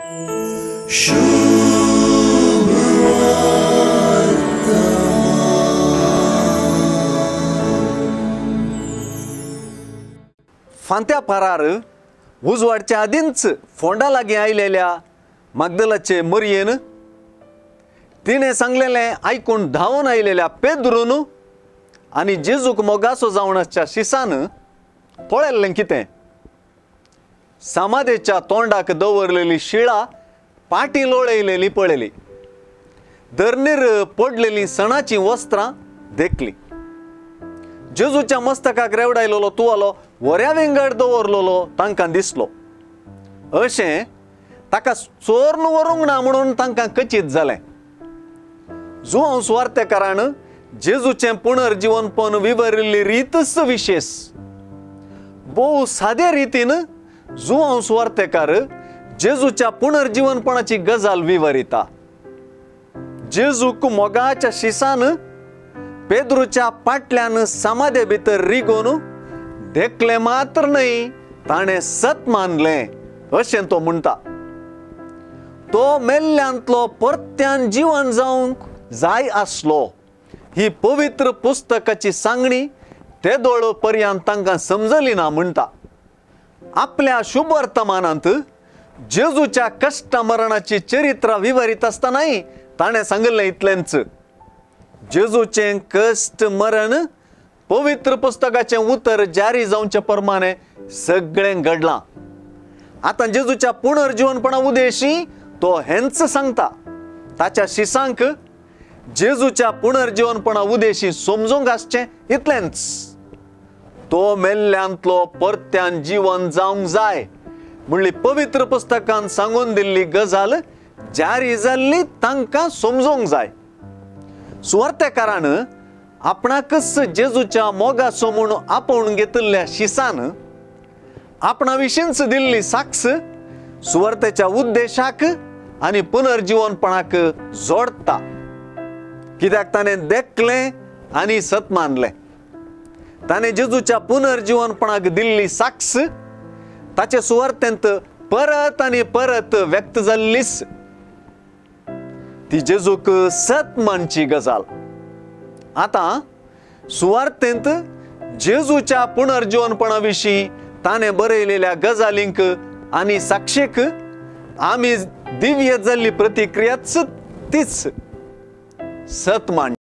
फांत्या पारार उजवाडच्या आदींच फोंडा लागीं आयलेल्या मागदलाचे मरयेन तिणें सांगलेलें आयकून धांवून आयलेल्या पेद्रून आनी जेजूक मोगासो जावन आसच्या शिसान पळयल्लें कितें? समाधेच्या तोंडाक दवरलेली शिळा पाटी लोळयलेली पळयली, धरणीर पडलेली सणाचीं वस्त्रां देखली, जेजूच्या मस्तकाक रेवडायलेलो तुवालो वऱ्या विंगड दवरलेलो तांकां दिसलो. अशें ताका चोरून व्हरूंक ना म्हणून तांकां कचीत जालें. जुआंव सुवार्तेकारान जेजूचें पुनर्जिवनपण विवरिल्ली रीतच विशेश. भोव सादे रितीन जुआंव सुवार्तेकार जेजूच्या पुनर्जिवनपणाची गजाल विवरिता. जेजूक मोगाच्या शिसान पेद्रूच्या पाटल्यान समाधे भितर रिगोवन देखलें मात्र न्हय, ताणें सत मानलें अशें तो म्हणटा. तो मेल्ल्यांतलो परत्यान जिवन जावंक जाय आसलो ही पवित्र पुस्तकाची सांगणी तेदोळ पर्यंत तांकां समजली ना म्हणटा. आपल्या शुभ वर्तमानांत जेजूच्या कश्ट मरणाची चरित्रां विवरीत आसतनाय ताणें सांगिल्लें इतलेंच, जेजूचें कश्ट मरण पवित्र पुस्तकाचें उतर जारी जावचे प्रमाणे सगळें घडलां. आतां जेजूच्या पुनर्जिवनपणा उदेशी तो हेंच सांगता. ताच्या शिसांक जेजूच्या पुनर्जिवनपणा उदेशी समजूंक आसचें इतलेंच, तो मेल्ल्यांतलो परत्यान जिवन जावंक जाय म्हणली पवित्र पुस्तकान सांगून दिल्ली गजाल जारी जाल्ली तांकां समजूंक जाय. सुवार्तेकारान आपणाकच जेजूच्या मोगाचो म्हूण आपोवन घेतिल्ल्या शिसान आपणा विशींच दिल्ली साक्ष सुवार्तेच्या उद्देशाक आनी पुनर्जिवनपणाक जोडटा. कित्याक ताणें देखलें आनी सत मानलें. ताणें जेजूच्या पुनर्जिवनपणाक दिल्ली साक्ष ताचे सुवार्तेंत परत आनी परत व्यक्त जाल्लीच. ती जेजूक सत मानची गजाल. आतां सुवार्तेंत जेजूच्या पुनर्जिवनपणा विशीं ताणें बरयलेल्या गजालींक आनी साक्षेक आमी दिव्य जाल्ली प्रतिक्रियाच तीच सत मानची.